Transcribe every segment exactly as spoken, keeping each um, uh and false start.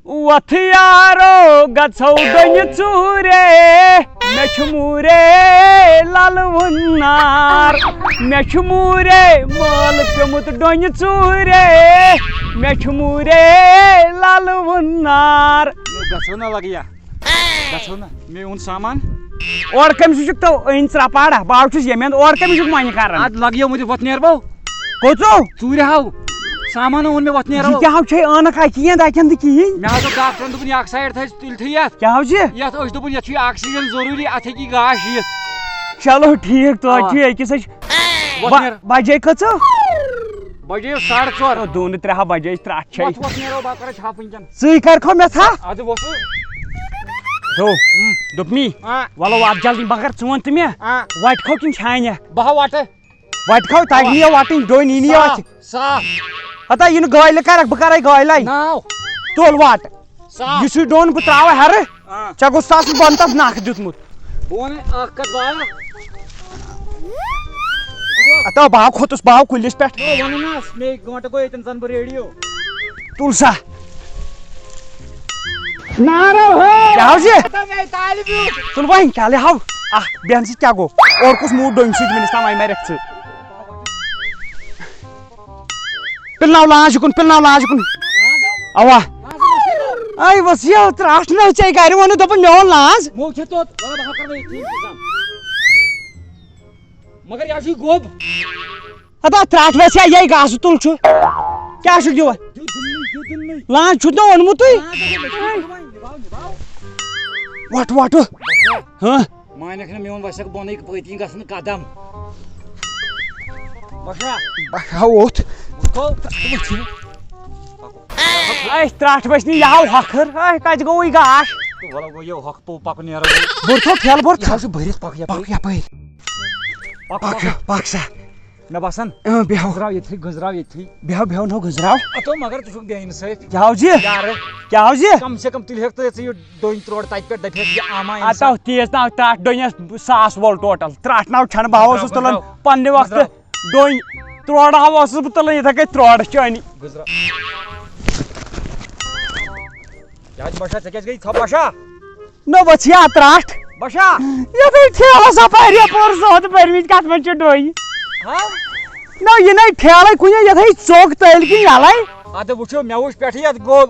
وۄتھ یارو، گژھو ڈۄنہِ ژوٗرے، مےٚ چھُ موٗرے لَلہٕ وُن نار۔ مےٚ چھُ موٗرے مٲل پیوٚمُت ڈۄنہِ ژوٗرے، مےٚ چھُ موٗرے لَلہٕ وُن نار۔ نو گژھو نا لگیا، گژھو نا، مےٚ اوٚن سامان۔ اورٕ کٔمِس چھُکھ تو أنۍ ژرٛپاڑا؟ بہٕ ہا چھُس ییٚمٮ۪ن، اورٕ کٔمِس چھُکھ مۄنہِ کران؟ ادٕ لگیومُت یہِ وۄتھ نیربو۔ کوٚت ژوٚو؟ ژوٗرِ ہاو۔ سامان اوٚن مےٚ وۄتھ نیرو۔ یہِ کیٛاہ ہو چھے ٲنکھ اَکی یَن دَکٮ۪ن تہٕ کِہیٖنۍ؟ مےٚ حظ دوٚپ ڈاکٹرن، دوٚپُن، یہِ اکھ سایڈ تھٲیزِ تُلتھٕے یَتھ۔ کیٛاہ ہو چھِ؟ یَتھ أسۍ دوٚپُن، یَتھ چھُ یہِ آکسیجن ضروٗری، اَتھ ہیٚکہِ یہِ گاش یِتھ۔ چلو ٹھیٖک، توتہِ اَوا۔ چھُ أکِس أسۍ۔ وۄتھ با-، نیرو۔ بجے کٔژو؟ بجے ساڑٕ ژور۔ او، دوٗنہٕ ترٛےٚ ہا بجے أسۍ ترٛٹھ چھے۔ وۄتھ، وۄتھ نیرو، بہٕ کرٕ چھاپہٕ وٕنکٮ۪ن۔ ژٕے کر کھو مےٚ تھا؟ اَدٕ وۄتھ۔ دو۔ ہُم۔ دوٚپمی۔ آ۔ وَلو وات جلدی، مگر ژٕ وَن تہٕ مےٚ۔ آ۔ وَٹہِ کھو کِنہٕ چھانہِ؟ بہٕ ہا وَٹہٕ۔ وَٹہِ کھو، تَگہِ نہٕ یہِ وَٹٕنۍ، ڈوٚنۍ یی نہٕ یہِ صاف، وَتھِ۔ صاف۔ ہتا یہِ نہٕ گٲلۍ کَرَکھ، بہٕ کَرَے گٲلۍ۔ ناو۔ تُل وَٹ۔ صاف۔ یُس یہِ ڈوٚن بہٕ ترٛاوٕ ہَرٕ، آ۔ ژےٚ گوٚژھ آسُن بۄنہٕ تَتھ نَکھ دیُتمُت۔ بہٕ وَنَے اَکھ کَتھ، بایا۔ ہتا بہٕ ہا کھوٚتُس، بہٕ ہا کُلِس پٮ۪ٹھ۔ ہے، وَنُن حظ، مے گٲنٛٹہٕ گوٚو ییٚتٮ۪ن زَن بہٕ ریڈیو۔ تُل سا۔ نعرہ ہو۔ کیٛاہ حظ یہِ؟ ہتا مے طالب علم۔ تُل وۄنۍ کیٛاہ لے ہاو؟ اَہ، بیٚہن سۭتۍ کیٛاہ گوٚو؟ اورٕ کُس موٗد ڈوٚنۍ سۭتۍ وٕنِس تام وۄنۍ مےٚ رٮ۪کھ ژٕ؟ پِلناو لانٛچ یِکُن، پِلناو لانٛچ یِکُن۔ اَوا۔ اَے وَس یہِ ترٛٹھ نہ ژےٚ گَرِ ووٚنُتھ دوٚپُن مےٚ اوٚن لانٛچ۔ مو چھِ توٚت، وَلہٕ بہٕ ہا کَرٕ وۄنۍ ییٚتھی اِنتظام۔ مگر یہِ حظ چھُے گوٚب۔ ہتا ترٛٹھ وَسیا یہِ گاسہٕ تُل چھُ۔ کیٛاہ چھُکھ دِوان؟ دیُت دُنمٕے، دیُت دُنمٕے۔ لانٛچ چھُ نہ اوٚنمُتُے۔ لانٛچ اوٚنمُت، نِباو، نِباو۔ وَٹھ وَٹھ۔ ہہ۔ مانکھ نہٕ میون وسکھ بۄنٕے پٔتۍ کِنۍ گژھن قدم۔ بشرا۔ بشرا اوٚتھ۔ وٕچھو۔ اَسہِ ترٛٹھ وَسہِ نہٕ یہِ ہاو ہۄکھٕر۔ اَسہِ کَتہِ گوٚو یہِ گاش؟ تہٕ وَلہٕ گوٚو یہِ ہۄکھ پوٚو پَکُن نیرو۔ بُرتھو پھٮ۪ل بُرتھ۔ یہِ حظ چھُ بٔرِتھ پَکھ یَپٲرۍ۔ پَکھ یَپٲرۍ۔ پَکھ، پَکھ، پَکھ۔ پَکھ سا۔ مےٚ باسان۔ اۭں، بیٚہو۔ گٔنزراو ییٚتھی، گٔنزراو ییٚتھی۔ بیٚہو، بیٚہو، نو گٔنزراو۔ اَتو مگر ژٕ چھُکھ بے اِنصٲفی۔ کیٛاہ حظ یہِ؟ یارٕ۔ کیٛاہ حظ یہِ؟ کم سے کم تُلہِ ہیٚکھ ژٕ یہِ ڈوٚنۍ ترٛوڑ تَتہِ پٮ۪ٹھ، دَپہِ ہیٚکھ یہِ آما اِنسان۔ اَتو تیز تام تَتھ ڈوٚنِس ساس وول ٹوٹل۔ ترٛٹھ ناو چھَنہٕ، بہٕ ہا اوسُس گٔنزراو، تُلان گٔنزراو۔ پنٛنہِ وقتہٕ گٔنزراو۔ ڈوٚنۍ ترٛوڑ ہا اوسُس بہٕ تُلان یِتھَے کٔنۍ ترٛوڑ چٲنی۔ گٔنزراو۔ کیٛازِ بشا، ژےٚ کیٛازِ گٔے ژھۄپ بشا؟ نہ، بہٕ چھِ اَتھ ترٛٹھ۔ بشا۔ یَتھ ہے ٹھیلَس اَپٲرۍ یَپٲرۍ زٕ ہَتھ بٔرمٕتۍ، کَتھ منٛز چھِ ڈوٚنۍ؟ ہاو؟ نہ، یہِ نَے ٹھیلَے کُنہِ، یَتھ ہے ژوٚک تٔلۍ کِنۍ یَلَے۔ اَدٕ وٕچھِو، مےٚ وٕچھ پٮ۪ٹھٕ یَتھ گوٚل۔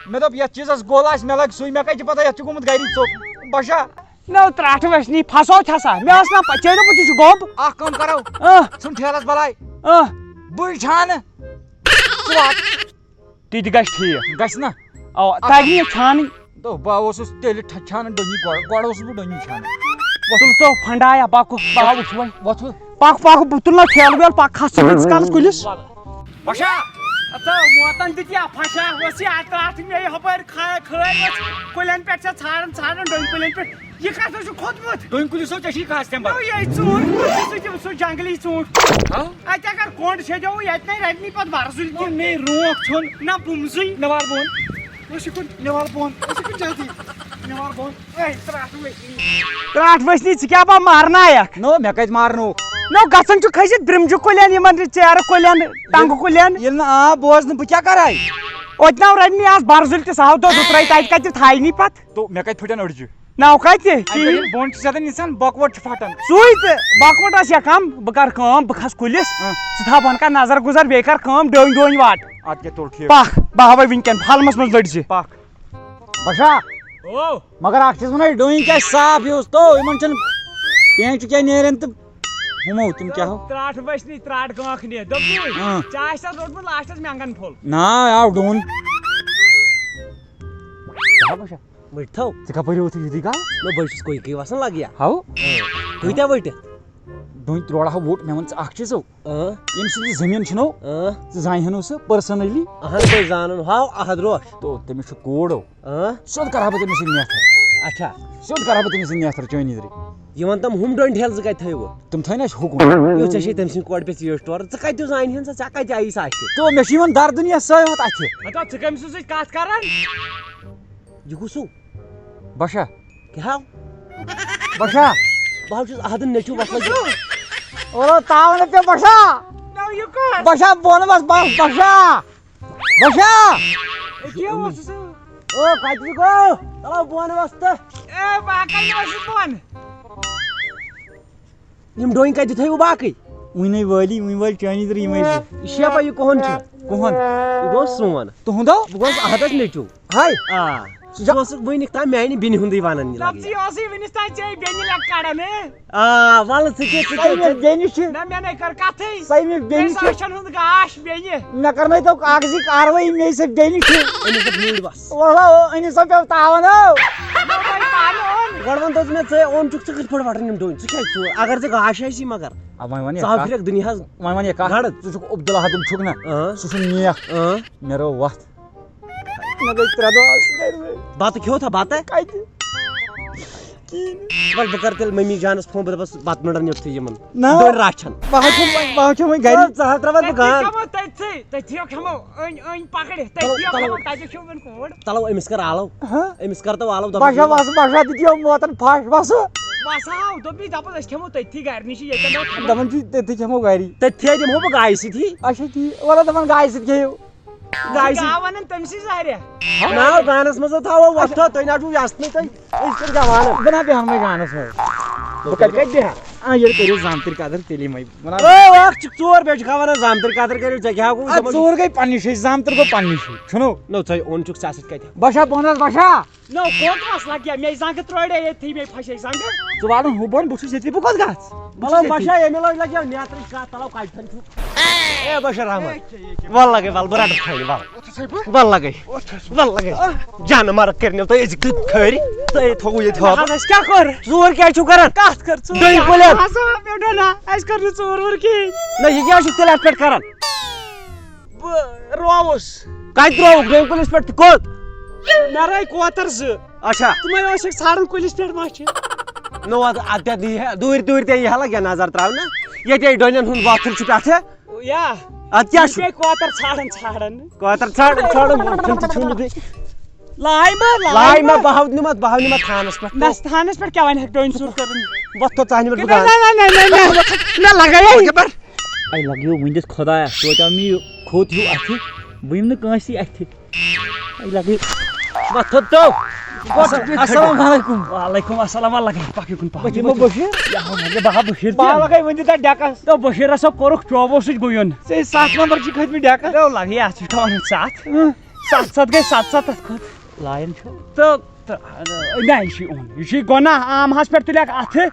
مےٚ دوٚپ، یَتھ چیٖزَس گوٚل آسہِ، مےٚ لَگہِ سُے، مےٚ کَتہِ چھِ پَتہ یَتھ چھُ گوٚمُت گَری ژوٚک۔ بشا۔ نہ، ترٛٹھ وَسہِ نی، پھسو چھَسا؟ مےٚ ٲس نہ پَے، ژےٚ دوٚپُتھ یہِ چھُ گوٚب۔ اَکھ کٲم کَرو۔ اۭں۔ ژھُن ٹھیلَس بَلاے۔ اۭں۔ بٕے چھانہٕ۔ ژٕ وات۔ تہِ تہِ گژھِ ٹھیٖک۔ گژھِ نا؟ اَوا، اَتھ تَگہِ نہٕ یہِ چھانٕنۍ۔ دوٚپ، بہٕ اوسُس تیٚلہِ ٹھ-، چھانہٕ ڈوٚنی گۄڈٕ، گۄڈٕ اوسُس بہٕ ڈوٚنی چھانان۔ وۄتھ۔ تُل تو پھنڈایا، پَکُکھ، بہٕ ہا وٕچھِ وۄنۍ۔ وۄتھ۔ پَکھ، پَکھ، بہٕ تُلہٕ نا ٹھیلہٕ ویلہٕ، پَکھ کھَس ژٕ ییٖتِس کالَس کُلِس۔ بشا۔ اَتھو، موتَن دیُت یا پھَشا، ؤژھ یا ترٛٹھ مےٚ یہِ ہُپٲرۍ کھا-، کھٲلۍ ؤژھ۔ کُلٮ۪ن پٮ۪ٹھ چھےٚ ژھانڈان، ژھانڈان ڈوٚنۍ کُلٮ۪ن پٮ۪ٹھ۔ یہِ کَتھ حظ چھُ کھوٚتمُت؟ ڈوٚنۍ کُلِس ہو ژےٚ چھی خاص تَمہِ پَتہٕ۔ نو، یہِ ہے ژوٗنٛٹھ کُل چھُ سُہ تہِ، سُہ جنٛگلی ژوٗنٛٹھ۔ ہاو؟ اَتہِ اگر کۄنٛڈ چھیٚجو، یَتہِ نَے رَٹنی پَتہٕ وَرزُلۍ تہِ۔ مے رونٛٹھ ژھیوٚن۔ نہ بُمزٕے۔ مےٚ وَر بۄن۔ أسۍ ہیٚکُن۔ مےٚ وَر بۄن۔ أسۍ ہیٚکُن جلدی۔ مےٚ وَر بۄن۔ اے، ترٛٹھ ؤسۍ۔ ترٛٹھ ؤسۍ نی، ژٕ کیٛاہ با مارنایَکھ؟ نو، مےٚ کَتہِ مارنو؟ نو، گژھان چھُ کھٔسِتھ برٛمجہِ کُلٮ۪ن، یِمَن ژیرٕ کُلٮ۪ن، ٹنٛگہٕ کُلٮ۪ن۔ ییٚلہِ نہٕ آب بوز نہٕ، بہٕ کیٛاہ کَرٕ؟ اوتہِ ناو رَٹنی آز بَرزُلۍ تہِ، سُہ ہاو دۄہ زٕ ترٛٲوۍ تَتہِ کَتہِ تھاینی پَتہٕ۔ تو مےٚ کَتہِ پھٕٹن أڑجہِ؟ ناو کَتہِ؟ اَمہِ پٮ۪ٹھ ییٚلہِ بۄن چھِ زیادٕ نِسان، بۄکہٕ وَٹ چھُ پھَٹان۔ سُے تہٕ بۄکہٕ وَٹ آسہِ یا کَم، بہٕ کَرٕ کٲم، بہٕ کھَسہٕ کُلِس، اۭں۔ ژٕ تھاو بۄنہٕ کَنہِ نظر گُزر، بیٚیہِ کَر کٲم، ڈوٗنۍ ڈوٗنۍ وَٹ۔ اَدٕ کیٛاہ، تُل ٹھیٖک۔ پَکھ، بہٕ ہاوَے وٕنۍکٮ۪ن، پھَل منٛز منٛز لٔٹۍ زِ۔ پَکھ۔ بَشا۔ او۔ مگر اَکھ چیٖز وَنَے، ڈوٗنۍ کیٛاہ صاف یُس تو، یِمَن چھُنہٕ پینٛچہِ کیٛاہ نیران تہٕ ہُمو تِم کیٛاہ ہو؟ ترٛٹھ ؤسۍ نی، ترٛٹھ گٲنٛکھ نہِ، دوٚپمَے، اۭں۔ ژےٚ آسہِ تَتھ روٚٹمُت لاسٹَس مٮ۪نٛگَن پھوٚل۔ نا، آو ڈوٗن۔ کیٛاہ بَشا؟ مٔٹھو۔ ژٕ کپٲرۍ ووتھُکھ یُتھُے کال؟ نہ، بہٕ چھُس کوٚیہِ کٔہۍ وَسان لَگہٕ یا۔ ہاو؟ اۭں۔ کۭتیٛاہ ؤٹِتھ؟ ڈوٗنۍ ترٛوڑا ہا ووٚٹ، مےٚ وَن ژٕ اَکھ چیٖز ہو۔ اۭں۔ ییٚمہِ سۭتۍ یہِ زٔمیٖن چھُنو، اۭں۔ ژٕ زانہِ ہَنو سُہ personally۔ اَہَن بہٕ زانَن، ہاو اَحد روش۔ تو تٔمِس چھُ کوڑ ہو۔ اۭں۔ سیوٚد کَرٕ ہا بہٕ تٔمِس سۭتۍ نیتھر۔ اچھا۔ سیوٚد کَرٕ ہا بہٕ تٔمِس سۭتۍ نیتھر چٲنی ذٔریعہٕ۔ یہِ وَن تَم ہُم ڈوٗنۍ ٹھیلہٕ زٕ کَتہِ تھٲیوٕ؟ تِم تھٲے نہ اَسہِ ہُکُن۔ یو، ژےٚ چھے تٔمۍ سٕنٛدِ کورِ پٮ۪ٹھ ژیٖٹھ تورٕ، ژٕ کَتہِ دیُت زانہِ ہن سۄ، ژےٚ کَتہِ آیی سۄ اَتھِ؟ تو مےٚ چھُ یِوان دَردٕ نِیَس سٲے ہوت اَتھِ۔ ہتا، ژٕ کٔمۍ سٕنٛز سۭتۍ کَتھ کَران؟ یہِ کُس ہیوٗ؟ بشا۔ کیٛاہ ہاو؟ بشا۔ بہٕ حظ چھُس احدُن نیٚچوٗ وۄتھان۔ اورو تاو نہٕ پے بشا۔ نو، یہِ کُس؟ بشا، بۄن وَس، بس، بشا۔ بشا۔ یہِ کیٛاہ اوس سُہ؟ او کتہِ گوٚو؟ چلو بۄن وۄستہٕ۔ اے باقٕے نہٕ ٲسِس بۄن۔ یِم ڈوٗنۍ کتہِ تھٲیوٕ باقٕے؟ وٕنۍ نَے وٲلی، وٕنۍ وٲلۍ چٲنی تہٕ یِمے زٕ۔ یہِ شیپا یہِ کُہُنٛد چھُ؟ کُہُنٛد؟ یہِ گوٚو سون۔ تُہُنٛد ہا؟ بہٕ گوٚوُس احدس نیٚچوٗ۔ ہاے۔ آ۔ سُہ چھُ اوسُکھ وٕنیُک تام میانہِ بیٚنہِ ہُنٛدُے ونان یہِ لگے۔ دَپژٕے اوسُے وٕنِس تام ژےٚ بیٚنہِ لگ کڑان، ہے؟ آ، وَلہٕ ژٕ کیٛاہ، ژٕ سۄے کیٛاہ، مےٚ ژٕ بیٚنہِ چھِ۔ نہ، مےٚ نَے کٔر کَتھٕے۔ سۄے مےٚ بیٚنہِ چھِ۔ مےٚ زاشَن ہُنٛد گاش بیٚنہِ۔ مےٚ کَرنٲے تو کاغذی کاروٲیی، مے سۭتۍ بیٚنہِ چھِ۔ أمِس دوٚپ نُرۍ بَس۔ وَلہٕ ہو، أمِس ہا پیوٚو تاوَن ہو۔ نہ، وۄنۍ پانہٕ اوٚن۔ گۄڈٕ وَن تہٕ ژٕ مےٚ، ژٕ اوٚنچُکھ ژٕ کِتھ پٲٹھۍ وَٹَن یِم ڈوٗنۍ؟ ژٕ کیٛازِ ژوٗر؟ اگر ژےٚ گاش آسی مگر۔ آ، وۄنۍ وَن یہِ ژٕ ہاو کَتھ۔ پھِرَکھ دُنیاہَس وۄنۍ وَن یہِ کَتھ۔ گَڑٕ۔ ژٕ چھُکھ عبدالحادُم چھُکھ نہ؟ اۭں۔ سُہ چھُ نیک۔ اۭں۔ مےٚ رٲو وَتھ۔ مےٚ گٔے ترٛےٚ دۄہ آز گرِ۔ بَتہٕ کھیوٚو تھا بَتہٕ؟ کَتہِ؟ کِہیٖنۍ۔ وَلہٕ بہٕ کَرٕ تیٚلہِ مٔمی جانَس فون، بہٕ دَپَس بَتہٕ مِنٛڈَن یوٚتھُے یِمَن۔ نہ۔ ڈوٗنۍ رَچھَن۔ بہٕ ہا کھٮ۪مہٕ وۄنۍ، بہٕ ہا کھٮ۪مہٕ وۄنۍ گَرِ۔ ژٕ ہا ترٛاوَتھ بہٕ تٔتھی گان۔ کھٮ۪مو تٔتھی، تٔتھی کھٮ۪مو، أنۍ، أنۍ پَکڑِ، تَلو، تٔتھی تَلو۔ کھٮ۪مو، تَتہِ کھٮ۪مو وۄنۍ کوٗر۔ تَلو أمِس کَر آلو۔ ہہ؟ أمِس کَر تو آلو، دَپُن بَشا چھُ وَسہٕ، بَشا تہِ دِیو موتَن پھَش وَسہٕ۔ وَسہٕ ہاو، دوٚپمَے دَپَس أسۍ کھٮ۪مو تٔتھی گَرِ نِشی، ییٚتٮ۪ن نہٕ کھٮ۪مو۔ دَپان چھُ تٔتھی کھٮ۪مو گَری۔ تٔتھی دِمہو بہٕ گایہِ سۭتی۔ اچھا ٹھیٖک، وَلہٕ دَپان گایہِ سۭتۍ کھیٚیِو۔ گایہِ سۭتۍ۔ گاو وَنان تٔمۍ سٕے زَہرِ۔ ناو گانَس منٛز تھاوو وۄتھو، تُہۍ نہ چھُو یَژھ نہٕ تُہۍ، أسۍ کٔرۍ جوانَن۔ بہٕ نہ بیٚہمَے گانَس منٛز۔ بہٕ کَتہِ کَتہِ بیٚہہ؟ آ، ییٚلہِ کٔرِو زامتٕرۍ قدر تیٚلے مَے۔ وَنان۔ او، اَکھ چھِ ژور بیٚیہِ چھِ خبر زامتٕرۍ قدر کٔرِو، ژےٚ کیٛاہ گوٚو؟ اَدٕ ژور گٔے پنٛنہِ شایہِ، زامتٕر گوٚو پنٛنہِ شایہِ، چھُنو؟ نو، ژےٚ اوٚن چھُکھ ژےٚ سۭتۍ کَتہِ؟ بَشا بۄن حظ، بَشا۔ نو، کوٚت وَس لَگہِ؟ مے زنٛگہٕ ترٛوڑے ییٚتھی، مے پھَشے زنٛگہٕ۔ ژٕ والُن ہُہ بۄن، بہٕ چھُس ییٚتی، بہٕ کوٚت گژھٕ؟ بہٕ چھُس مطلب، ییٚتی۔ بَشا، ییٚمہِ لَگہِ لَگہِ نیترٕچ کَتھ، تَلو کَتہِ تھَن چھُ؟ اے بَشیٖر احمد، وَلہٕ لَگے، وَلہٕ بہٕ رَٹہٕ تھٲوِتھ، وَلہٕ۔ وَلہٕ لَگے، وَلہٕ لَگے۔ جانہٕ مَرگ کٔرِنو تُہۍ أزِکۍ دۄہ خٲری، تُہۍ تھوٚوُ ییٚتہِ نہ ہۄپہٕ۔ حظ، أسۍ کیٛاہ کوٚر؟ ژوٗر کیٛازِ چھُو کَران؟ کَتھ کٔر ژوٗر؟ ڈٔنۍ کُلٮ۪ن۔ اَسہِ ہسا آو پیوٚو ڈوٚنا، اَسہِ کٔر نہٕ ژوٗر ووٗر کِہیٖنۍ۔ نہ، یہِ کیٛاہ چھُکھ تیٚلہِ اَتھ پٮ۪ٹھ کَران؟ بہٕ رووُس۔ کَتہِ رووُکھ؟ ڈوٗنۍ کُلِس پٮ۪ٹھ تہٕ کوٚت؟ مےٚ رٲوۍ کوتَر زٕ۔ اچھا۔ تِمَے ٲسِکھ ژھانڈان کُلِس پٮ۪ٹھ ما چھِ۔ نو، اَدٕ، اَدٕ کیٛاہ دی ہے؟ دوٗرِ، دوٗرِ تے یی ہا لَگہِ نظر ترٛاونہٕ۔ ییٚتے ڈوٗنٮ۪ن ہُنٛد وۄتھُر چھُ پٮ۪ٹھٕ۔ یا۔ اَدٕ کیٛاہ چھُ؟ یہِ گٔے کوتَر ژھانڈان، ژھانڈان۔ کوتَر ژھانڈان، ژھانڈان، وۄتھُن تہِ چھُنہٕ بیٚیہِ۔ لاے ما، لاے لاے ما، ما۔ بہٕ ہاو نِمَتھ، بہٕ ہاو نِمَتھ تھانَس پٮ۪ٹھ۔ نَس تھانَس پٮ۪ٹھ کیٛاہ وَنہِ ہا ڈوٗنۍ ژوٗر کٔرٕن؟ وۄتھ تھو ژانہِ پٮ۪ٹھ بہٕ نہ، گاڈٕ۔ نہ، نہ، نہ، نہ، نہ۔ مےٚ لَگٲیو۔ اَے لَگیو وٕنہِ دِس خۄدایا، توتہِ آو مےٚ یہِ کھوٚت ہیوٗ اَتھِ۔ بہٕ یِمہٕ نہٕ کٲنٛسی اَتھِ۔ اَے لَگے۔ وۄتھ تھو۔ السلام علیکم۔ وعلیکم السلام، وَلہٕ لَگے پَکھ یُکُن پَکھ۔ بہٕ دِمو بٔشیٖر۔ یہِ ہاو لَگے، بہٕ ہا بٔشیٖر تہِ۔ بہٕ ہا لَگے وٕنہِ تہِ تَتھ ڈٮ۪کَس۔ تو بٔشیٖرَس ہا کوٚرُکھ چوبو سۭتۍ گوٚیُن۔ ژےٚ سَتھ نمبر چھِ کھٔتۍ مٕتۍ ڈٮ۪کَس۔ تو لَگے، اَتھ چھِ تھاوان سَتھ۔ اۭں۔ سَتھ سَتھ گٔے سَتھ سَتھ، تَتھ کھوٚت۔ لایَن چھُ۔ تہٕ، تہٕ، نہ، یہِ چھُے اوٚن۔ یہِ چھُے گۄناہ، عام ہَس پٮ۪ٹھ تُلٮ۪کھ اَتھٕ۔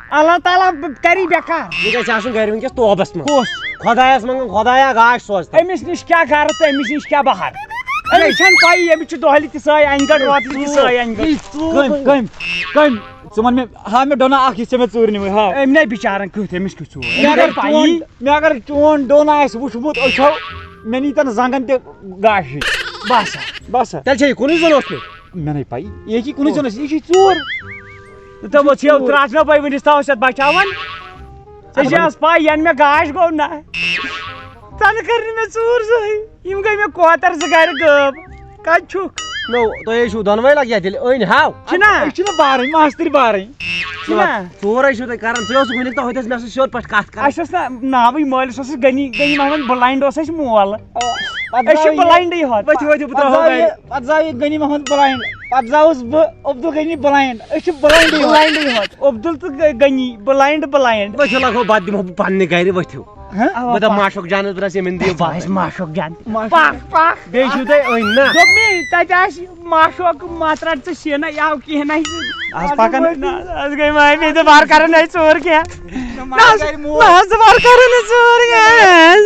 اللہ تعالیٰ کَری بیکار۔ یہِ گژھِ آسُن گرِ وٕنکیٚس توبس منٛز۔ کُس؟ خۄدایس منٛگان، خۄدایا گاش سوز تہٕ۔ أمِس نِش کیٛاہ گرٕ تہٕ أمِس نِش کیٛاہ بہر؟ أمِس چھَنہٕ پَیی، أمِس چھُ دۄہلہِ تہِ سٲے انہِ گٔٹ، روتلہِ تہِ سٲے انہِ گٔٹ۔ کٔمۍ، کٔمۍ، کٔمۍ؟ ژٕ وَن مےٚ، ہاو مےٚ ڈونا اکھ، یُس ژےٚ مےٚ ژوٗرِ نِمٕے، ہاو۔ أمۍ نے بِچارن کیُتھ، أمِس کیُتھ چھُ؟ مےٚ أمِس اگر گٔے پَیی۔ چون، مےٚ اگر چون ڈونا آسہِ وُچھمُت أچھو، مےٚ نیٖتن زنٛگن تہِ گاشہِ۔ بس۔ بس۔ تیٚلہِ چھےٚ یہِ کُنُے زوٚن اوسمُت۔ مےٚ نے پَیی، یہِ ہیٚکہِ کُنُے زوٚن ٲسِتھ، یہِ چھِ ژوٗر۔ تہٕ وۄنۍ ژھیو ترٛٹھ مےٚ پَے، وٕنِس تام ٲسۍ اَتھ بَچاوان۔ ژےٚ چھےٚ اَدٕ آز پَے، یَنہٕ مےٚ گاش گوٚو نہ، تَنہٕ کٔر نہٕ مےٚ ژوٗر زٕہٕے۔ یِم گٔے مےٚ کوتَر زٕ گَرِ غٲب۔ کَتہِ چھُکھ؟ نو، تۄہہِ ٲسِو دۄنوَے لَگیا تیٚلہِ أنۍ ہاو۔ چھِنہ؟ أسۍ چھِنہ بارٕنۍ، ماستٕرۍ بارٕنۍ۔ چھِنہ؟ ژوٗر ٲسِو تُہۍ کَران، ژٕ اوسُکھ وٕنیُک تام ہوٚتٮ۪س مےٚ سۭتۍ سیوٚد پٲٹھۍ کَتھ کَران۔ اَسہِ اوس نہ ناوٕے مٲلِس، اوسُس غنی، غنی محمد بٕلاینڈ اوس اَسہِ مول۔ آ، پَتہٕ أسۍ چھِ درٛاو یہِ، بٕلاینڈٕے ہوت۔ ؤتھِو، ؤتھِو، بہٕ پَتہٕ ترٛاوہو درٛاو گَرِ۔ یہِ، پَتہٕ درٛاو یہِ غنی محمد بٕلاینڈ۔ پَتہٕ زاوُس بہٕ عبدالغنی بٕلاینڈ۔ أسۍ چھِ بٕلاینڈٕے ہوت۔ بٕلاینڈٕے ہوت۔ عبدال تہٕ غ-، غنی، بٕلاینڈ، بٕلاینڈ۔ ؤتھِو لَگو، بَتہٕ دِمہو بہٕ پنٛنہِ گَرِ، ؤتھِو۔ ہہ؟ بہٕ دَپہٕ پَکھ۔ ماشوق جانَس، بہٕ دَپَس یِمَن دِیِو اَسہِ بَتہٕ۔ آسہِ ماشوق جان۔ ماشوق۔ پَکھ، پَکھ۔ بیٚیہِ چھُو تۄہہِ أنۍ نا؟ دوٚپمَے، تَتہِ آسہِ ماشوق، مَتھ رَٹ ژٕ شیٖنہ، یہِ آو کِہیٖنۍ اَسہِ۔ آز پَکان۔ نہ، آز گٔے معٲفی، دوبارٕ کَرو نہٕ أسۍ ژوٗر کینٛہہ۔ نہ، نہ، حظ، نہ حظ، دوبارٕ کَرو نہٕ ژوٗر کینٛہہ۔ نہ حظ،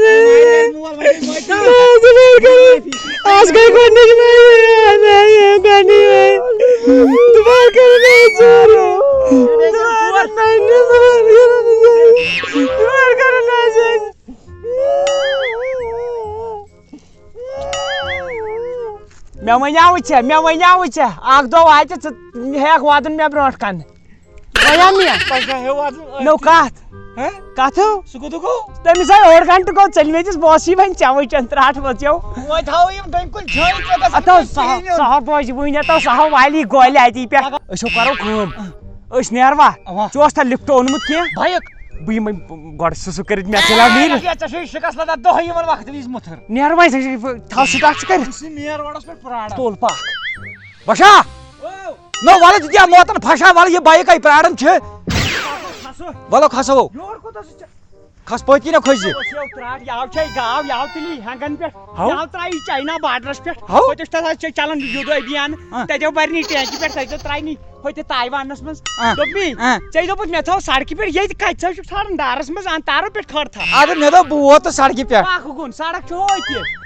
دوبارٕ کَرو نہٕ۔ آز گٔے گۄڈٕنِچ معٲفی، گۄڈٕنِچ معٲفی۔ دوبارٕ کَرو نہٕ أسۍ ژوٗر۔ دوبارٕ کَرو نہٕ أسۍ۔ دوبارٕ کَرو نہٕ أسۍ۔ مےٚ وَنیٛاوُ ژےٚ، مےٚ وَنیٛاوُ ژےٚ، اَکھ دۄہ واتہِ ژٕ ہٮ۪کھ واتُن مےٚ برونٛٹھ کَنہِ۔ وَنیٛا مےٚ؟ پَگاہ ہیوٗ واتُن۔ نو کَتھ؟ ہہ؟ کَتھ ہیوٗ؟ سُہ کوٚت گوٚو؟ تٔمِس آے اوٚڑ گھنٹہٕ گوٚو، ژٔلۍ مٕتِس بہٕ اوسُے وۄنۍ ژےٚ وٕچھان ترٛٹھ ؤژھیو۔ وۄنۍ تھاوو یِم ڈٔنۍ کُلۍ چھٲوِتھ، ژےٚ گژھِ وۄنۍ سُہ ہاو، کِہیٖنۍ سُہ ہاو بوزِ وٕنۍ، تہٕ سُہ ہاو والی گولہِ اَتی پٮ۪ٹھ۔ أسۍ ہو کَرو کٲم، أسۍ نیروا؟ اَوا۔ ژےٚ اوسا لِفٹ اوٚنمُت کینٛہہ؟ بایِک۔ بہٕ یِمَے گۄڈٕ سُہ سُہ کٔرِتھ مےٚ ژےٚ لَو نیٖرِتھ۔ ژےٚ چھُے شِکَس لَدان دۄہَے یِمَن وقتہٕ وِزِ مُتھٕر۔ نیرٕ وۄنۍ، ژےٚ چھُے، تھاو سُہ تَتھ ژٕ کٔرِتھ۔ بہٕ چھُسٕے مین روڈَس پٮ۪ٹھ پرٛاران۔ تُل پَکھ۔ پشا۔ او، نو، ولہٕ دِتیا موتن پھشا، ولہٕ یہِ بایک کَے پرٛاران چھِ۔ کھسو۔ ولہٕ کھسو۔ یور کوٗتاہ سُہ ژےٚ؟ کھس پٔتۍ کِنۍ کھٔسۍ زِ۔ یہِ اوس یَوٕ ترٛاٹھ، یَوٕ چھے گاو، یَوٕ تُلی ہٮ۪نٛگن پٮ۪ٹھ۔ ہاو۔ یَوٕ ترٛایہِ یہِ چاینا بارڈرس پٮ۪ٹھ۔ ہاو۔ پَتہٕ اوس تَتھ حظ چھے چلان یوٗدو ابھیان۔ آ۔ تَتہِ اوس برنی ٹینکی پٮ۪ٹھ، تَتہِ اوس ترٛاونی۔ ہوٚتہِ تایوانس منٛز۔ آ۔ دوٚپمی، آ۔ ژےٚ دوٚپُتھ مےٚ تھاو سڑکہِ پٮ۪ٹھ، ییٚتہِ کَتہِ ژٕ حظ چھُکھ ژھانڈان ڈارس منٛز، اَن تارو پٮ۪ٹھ کھٲر تھاو۔ اَدٕ مےٚ دوٚپ بہٕ ووتُس سڑکہِ پٮ۪ٹھ۔ اکھ گوٚن، سڑک چھِ ہوٚتہِ۔